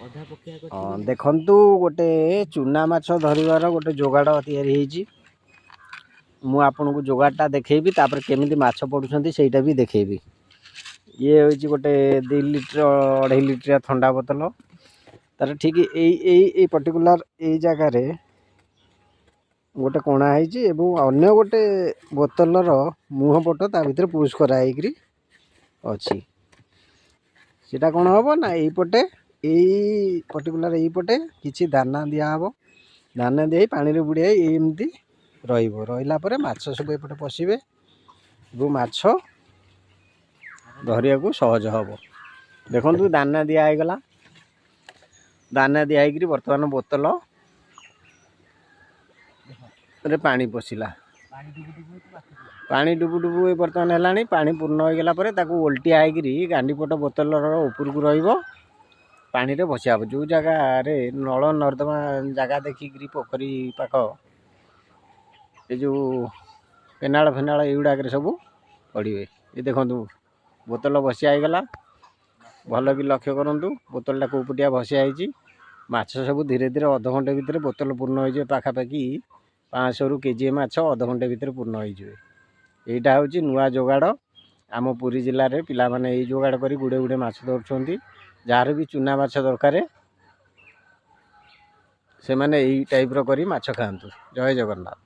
ଅଧା ପକେଇବା। ହଁ, ଦେଖନ୍ତୁ, ଗୋଟେ ଚୁନା ମାଛ ଧରିବାର ଗୋଟେ ଯୋଗାଡ଼ ତିଆରି ହେଇଛି। ମୁଁ ଆପଣଙ୍କୁ ଯୋଗାଡ଼ଟା ଦେଖେଇବି, ତାପରେ କେମିତି ମାଛ ପଡ଼ୁଛନ୍ତି ସେଇଟା ବି ଦେଖେଇବି। ଇଏ ହେଉଛି ଗୋଟେ 2 ଲିଟର, 2.5 ଲିଟରିଆ ଥଣ୍ଡା ବୋତଲ। ତାର ଠିକ୍ ଏଇ ଏଇ ଏଇ ପର୍ଟିକୁଲାର ଏଇ ଜାଗାରେ ଗୋଟେ କଣା ହେଇଛି ଏବଂ ଅନ୍ୟ ଗୋଟେ ବୋତଲର ମୁହଁ ପଟ ତା ଭିତରେ ପୁସ୍ କରା ହେଇକିରି ଅଛି। ସେଇଟା କ'ଣ ହେବ ନା, ଏଇପଟେ, ଏଇ ପର୍ଟିକୁଲାର ଏଇପଟେ କିଛି ଦାନା ଦିଆହେବ। ଦାନା ଦେଇ ପାଣିରେ ବୁଡ଼ିଆଇ ଏମିତି ରହିବ। ରହିଲା ପରେ ମାଛ ସବୁ ଏପଟେ ପଶିବେ ଏବଂ ମାଛ ଧରିବାକୁ ସହଜ ହେବ। ଦେଖନ୍ତୁ, ଦାନା ଦିଆ ହେଇଗଲା। ଦାନା ଦିଆ ହେଇକିରି ବର୍ତ୍ତମାନ ବୋତଲ ରେ ପାଣି ପଶିଲା। ପାଣି ଡୁବୁ ଡୁବୁ ହେଇକି ମାଛ ପଡୁଛି। ପାଣି ଡୁବୁ ଡୁବୁ ଏ ବର୍ତ୍ତମାନ ହେଲାଣି। ପାଣି ପୂର୍ଣ୍ଣ ହେଇଗଲା ପରେ ତାକୁ ଓଲଟିଆ ହେଇକିରି ଗାଣ୍ଡି ପଟ ବୋତଲର ଉପରକୁ ରହିବ, ପାଣିରେ ଭସିଆ ହେବ। ଯେଉଁ ଜାଗାରେ ନଳ ନର୍ଦ୍ଦମା ଜାଗା ଦେଖିକିରି, ପୋଖରୀ ପାଖ, ଏ ଯେଉଁ କେନାଳ ଫେନାଳ, ଏଇଗୁଡ଼ାକରେ ସବୁ ପଡ଼ିବେ। ଏ ଦେଖନ୍ତୁ, ବୋତଲ ଭସିଆ ହେଇଗଲା। ଭଲ କି ଲକ୍ଷ୍ୟ କରନ୍ତୁ, ବୋତଲଟା କେଉଁ ପଟିଆ ଭସିଆ ହେଇଛି। ମାଛ ସବୁ ଧୀରେ ଧୀରେ ଅଧଘଣ୍ଟେ ଭିତରେ ବୋତଲ ପୂର୍ଣ୍ଣ ହେଇଯିବ। ପାଖାପାଖି 500ରୁ କେଜିଏ ମାଛ ଅଧଘଣ୍ଟେ ଭିତରେ ପୂର୍ଣ୍ଣ ହେଇଯିବେ। ଏଇଟା ହେଉଛି ନୂଆ ଯୋଗାଡ଼। ଆମ ପୁରୀ ଜିଲ୍ଲାରେ ପିଲାମାନେ ଏଇ ଯୋଗାଡ଼ କରି ଗୁଡ଼େ ଗୁଡ଼େ ମାଛ ଧରୁଛନ୍ତି। ଯାହାର ବି ଚୁନା ମାଛ ଦରକାର, ସେମାନେ ଏଇ ଟାଇପ୍ର କରି ମାଛ ଖାଆନ୍ତୁ। ଜୟ ଜଗନ୍ନାଥ।